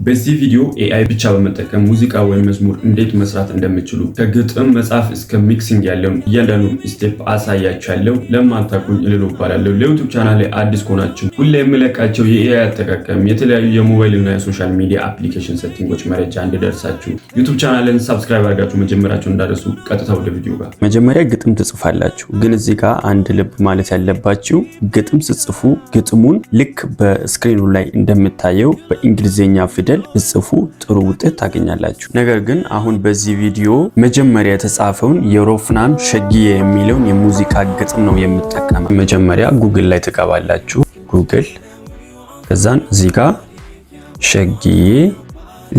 በዚህ ቪዲዮ AI ብቻ በመጠቀም ሙዚቃ ወይም መዝሙር እንዴት መስራት እንደምትችሉ ከግጥም መጻፍ እስከ mixing ያለውን እያንዳንዱን step አሳያችኋለሁ። ለማታውቁኝ እልሎ እባላለሁ። ለ YouTube channel አዲስ ከሆናችሁ ሁሌ የምለቃቸው የ AI አጠቃቀም፣ የተለያዩ የሞባይል እና የ social media application setting ኦች መረጃ እንዲደርሳችሁ YouTube channel ን subscribe አድርጋችሁ መጀመራችሁን እንዳትረሱ። ቀጥታ ወደ ቪዲዮ ጋር። መጀመሪያ ግጥም ትጽፋላችሁ። ግን እዚህ ጋር አንድ ልብ ማለት ያለባችሁ ግጥም ስትጽፉ ግጥሙን ልክ በ screen ኑ ላይ እንደምታየው በእንግሊዝኛ ፊደል ብትጽፉ ጥሩ ውጤት ታገኛላችሁ። ነገር ግን አሁን በዚህ ቪዲዮ መጀመሪያ የተጻፈውን የሮፍናን ሸግዬ የሚለውን የሙዚቃ ግጥም ነው የምጠቀመው። መጀመሪያ ጉግል ላይ ትገባላችሁ። ጉግል ከዛን እዚህ ጋር ሸግዬ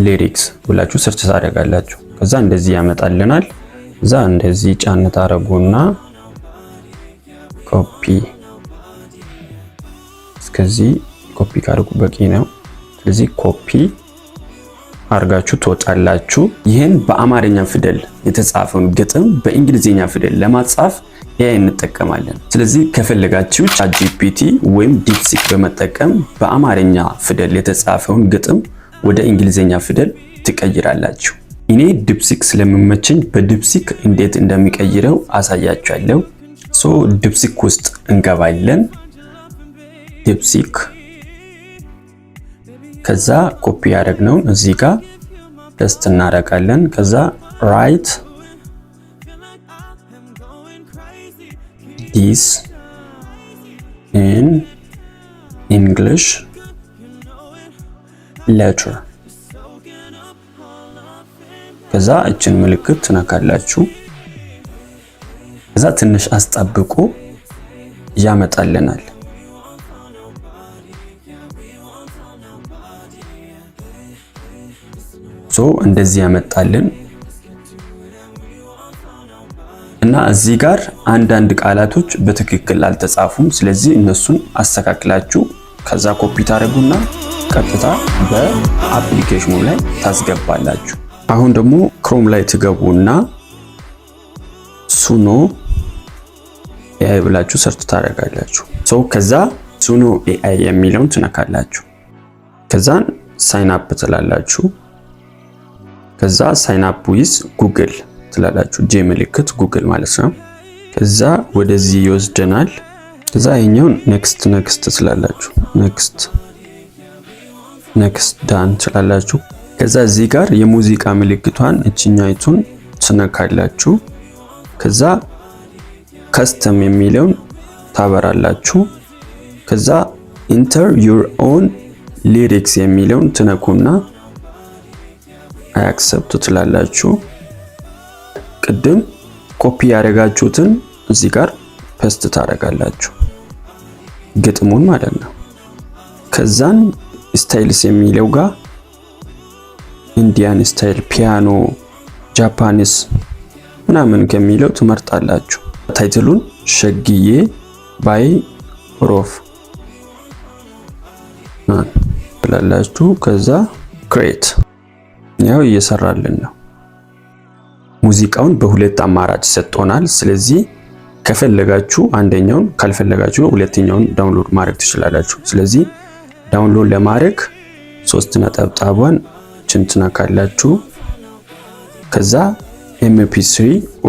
lyrics ብላችሁ search ታደርጋላችሁ። ከዛ እንደዚህ ያመጣልናል። እዛ እንደዚህ ጫን ታረጉና ኮፒ እስከዚህ ኮፒ ካደረጉ በቂ ነው። ስለዚህ ኮፒ አርጋችሁ ትወጣላችሁ። ይህን በአማርኛ ፊደል የተጻፈውን ግጥም በእንግሊዝኛ ፊደል ለማጻፍ AI እንጠቀማለን። ስለዚህ ከፈለጋችሁ ChatGPT ወይም DeepSeek በመጠቀም በአማርኛ ፊደል የተጻፈውን ግጥም ወደ እንግሊዝኛ ፊደል ትቀይራላችሁ። እኔ DeepSeek ስለሚመቸኝ በ DeepSeek እንዴት እንደሚቀይረው አሳያችኋለሁ። So DeepSeek ውስጥ እንገባለን። DeepSeek ከዛ ኮፒ ያደረግነውን እዚህ ጋር paste እናደርጋለን። ከዛ "write this in English letter" ከዛ እችን ምልክት ትነካላችሁ። ከዛ ትንሽ አስጠብቁ ያመጣልናል። So እንደዚህ ያመጣልን እና እዚህ ጋር አንዳንድ ቃላቶች በትክክል አልተጻፉም። ስለዚህ እነሱን አስተካክላችሁ ከዛ ኮፒ ታደርጉና ቀጥታ በ application ኑ ላይ ታስገባላችሁ። አሁን ደግሞ Chrome ላይ ትገቡና Suno AI ብላችሁ search ታደርጋላችሁ። So ከዛ Suno AI የሚለውን ትነካላችሁ። ከዛን sign up ትላላችሁ። ከዛ sign up with Google ትላላችሁ። G ምልክት ጉግል ማለት ነው። ከዛ ወደዚህ ይወስደናል። ከዛ ይሄኛውን next next ትላላችሁ። Next next done ትላላችሁ። ከዛ እዚህ ጋር የሙዚቃ ምልክቷን እችኛይቱን ትነካላችሁ። ከዛ custom የሚለውን ታበራላችሁ። ከዛ enter your own lyrics የሚለውን ትነኩና accept ትላላችሁ። ቅድም ኮፒ ያደረጋችሁትን እዚህ ጋር paste ታደርጋላችሁ፣ ግጥሙን ማለት ነው። ከዛን styles የሚለው ጋር Indian style፣ piano፣ Japanese ምናምን ከሚለው ትመርጣላችሁ። Title ኡን ሸግዬ by ሮፍ ትላላችሁ። ከዛ create ያው እየሰራልን ነው። ሙዚቃውን በሁለት አማራጭ ሰጥቶናል። ስለዚህ ከፈለጋችሁ አንደኛውን ካልፈለጋችሁ ሁለተኛውን download ማድረግ ትችላላችሁ። ስለዚህ download ለማድረግ ሶስት ነጠብጣቧን ትነካላችሁ። ከዛ MP3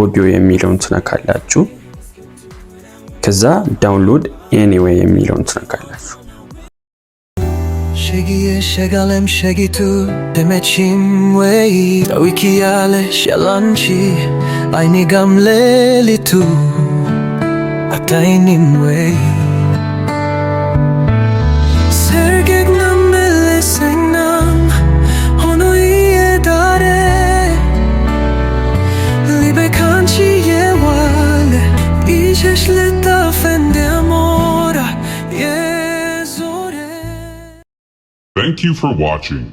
ኦዲዮ የሚለውን ትነካላችሁ። ከዛ download anyway የሚለውን ትነካላችሁ። ሸግዬ ሸጋለም ሸጊቱ ተመቺም ወይ ታዊኪያለሽ ያላንቺ አይነጋም ሌሊቱ አታይኒም ወይ ሰርጌግናም መለሰናም ሆኖ እየዳረ ልቤ ካንቺ የዋለ ይዤሽ ልጠፋ እንደሞራ የዞረ። Thank you for watching.